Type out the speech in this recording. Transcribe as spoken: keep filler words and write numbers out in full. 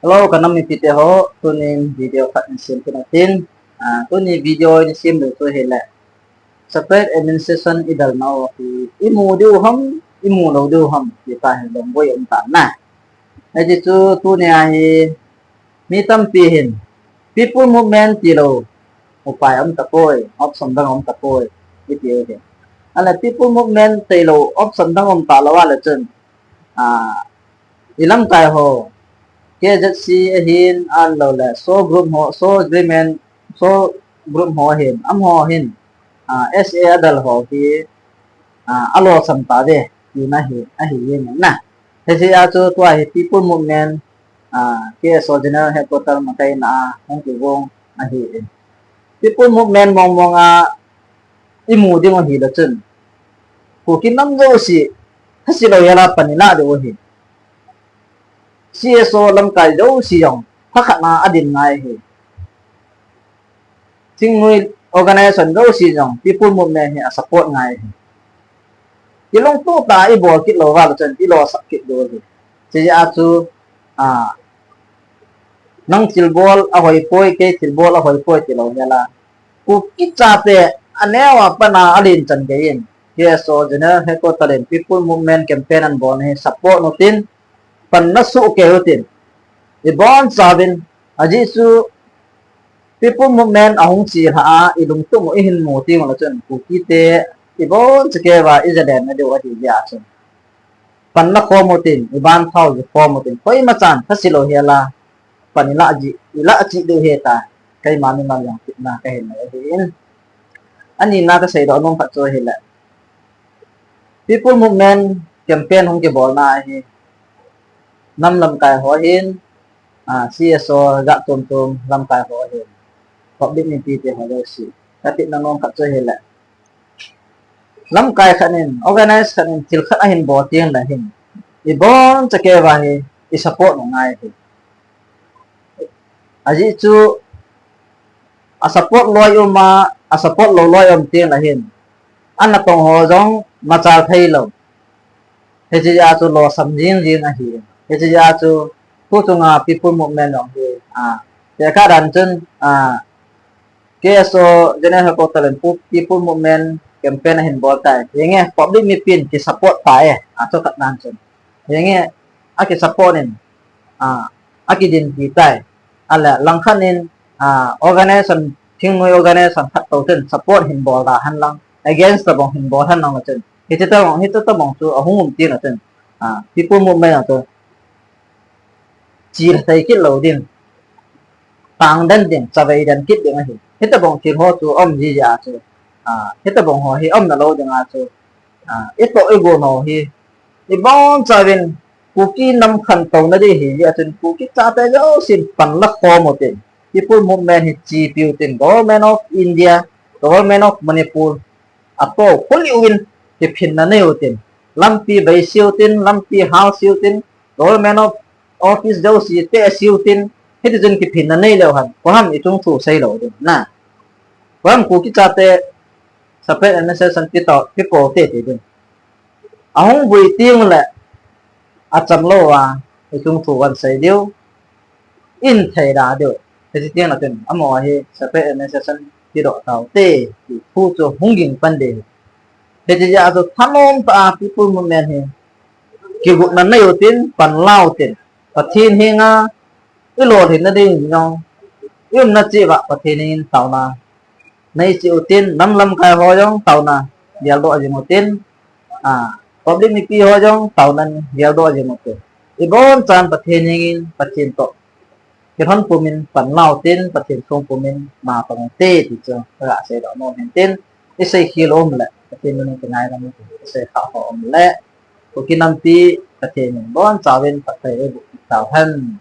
Hello, ka nam mipite ho, tunin video khat in sem kit u hitin. Ah, tuni video in sem diu chu hile, separate administration i dalna u hi, i mu diu ham, i mu lou diu ham, ti pa hin lunggui um tan na. Hiti chu tuni a hi, mi tampi hin, People Movement tilou, upai um tapoi, option dang um tapoi, i tiu hi. Ahile People Movement tilou, option dang um talou ahile chun, ah, i lamkai ho, K Z C ahin, ahilouleh, SoO group ho, SoO agreement, SoO group ho ahin, amaho hin, ah, S A adal ho hi, ah, alosam tave, tina hi, ahi jeng in na. Hijeh a chu tua hi People Movement, ah, K S O General Headquarter makaina a, hung kigong ahi in. People Movement mong mong a, i mu ding u hile chun, Kuki nam jouse, thase lou hela pan i lah diu ahi. C S O lamkai jouse jong, thakhat na a din ngai ahi. Thingnoi organization jouse jong, People Movement hi a support ngai ahi. Kilungtoh tah a i bol kit lou va leh chun, i losap kit diu ahi. Hijeh a chu, ah, nang thilbol ahoi poi, kei thilbol ahoi poi tilou hela, Kuki chate aneo a pat a alen chan gei in, K S O General Headquarter in People Movement campaign ahin bol na hi support u hitin, panna soh kei u hitin. I bonchauvin, ajeh chu People Movement ahung chelhah a, i lungtup u i hin mu teng uleh chun, Kuki te i boncha kei uva i jalen na diu ahi jeh a chun, panna khom u hitin, i ban thao ji khom u hitin, koima chan thase lou hela pan i lah ji, i lah ji diu ahi tia, keima mimal jong kitna kahin nei ahi in. Ani na kasei doh nom khat chu ahile, People Movement campaign hung kibolna ahi, nam lamkai ho hin, ah, C S O jat chom chom lamkai ho hin, public mipite ho jouse, ka tipna nom khat chu ahile, lamkai khat in, organize khat in, thil khat ahin bol teng leh hin, i boncha kei uva hi, i support u ngai ahi. Ajeh chu, a support loi um a, a support lou loi um teng leh hin, ana tong ho jong machal thei lou. Hijeh a chu losam jing jing ahi. Hijeh a chu, tu chunga People Movement jong hi, ah, tekah dan chun, ah, K S O General Headquarter in People Movement campaign ahin bol tai. Hinge, public mipin ki support tai, a chu khat nan chun. Hinge, aki support in, ah, aki dinpi tai. Ahile, langkhat in, ah, organization, thingnoi organization khat tou chun support hin bol da hen lang, against tabang hin bol hen lang chun. Hiti tabang, hiti tabang chu ahung um teng leh chun, ah, People Movement a chu chil thei kit lou ding, tang den ding, chavei den kit ding ahi. Hitabang thil ho chu um ji jeh a chu, ah, hitabang ho hi umna lou ding a chu, ah, i toh i gon ho hi, i bonchauvin, Kuki nam khantouna ding ahi jeh a chun, Kuki chate jousen panla khom u hitin, People Movement hi chepi u hitin, Government of India, Government of Manipur, atoh khuli uvin, kiphinna nei u hitin, lampi bei se u hitin, lampi hal se u hitin, Government of Office jouse teh se u hitin, hiti chun kiphinna nei leu hen, koiham i chungthu sei lou ding na. Koiham Kuki chate separate administration ti toh, ti pou te ti ding. Ahung vui teng uleh, acham lou a, i chungthu vang sei diu, in thei da diu. Hiti teng leh chun, amaho hi separate administration tidoh tau te, ti thu chu hung ging pan ding. Hiti jeh a chu thanom tah a People Movement hi, kigotna nei u hitin, panla u hitin, Pathen henga, i lolhinna ding jong, i umna cheh uva Pathen in taona nei cheh u hitin, nam lamkai ho jong taona geldoh jing u hitin, ah, public mipi ho jong taona geldoh jing u hitin. I bonchan Pathen hengin, Pathen toh kilhon pumin panla u hitin, Pathen sung pumin ma tong u hite ti chu ka sei doh nom hin tin, i sei khel um leh, Pathen min in kingaidam u hitin, i sei kha ho um leh, Kuki nampi Pathen in bonchauvin phatthei eiboh tau hen.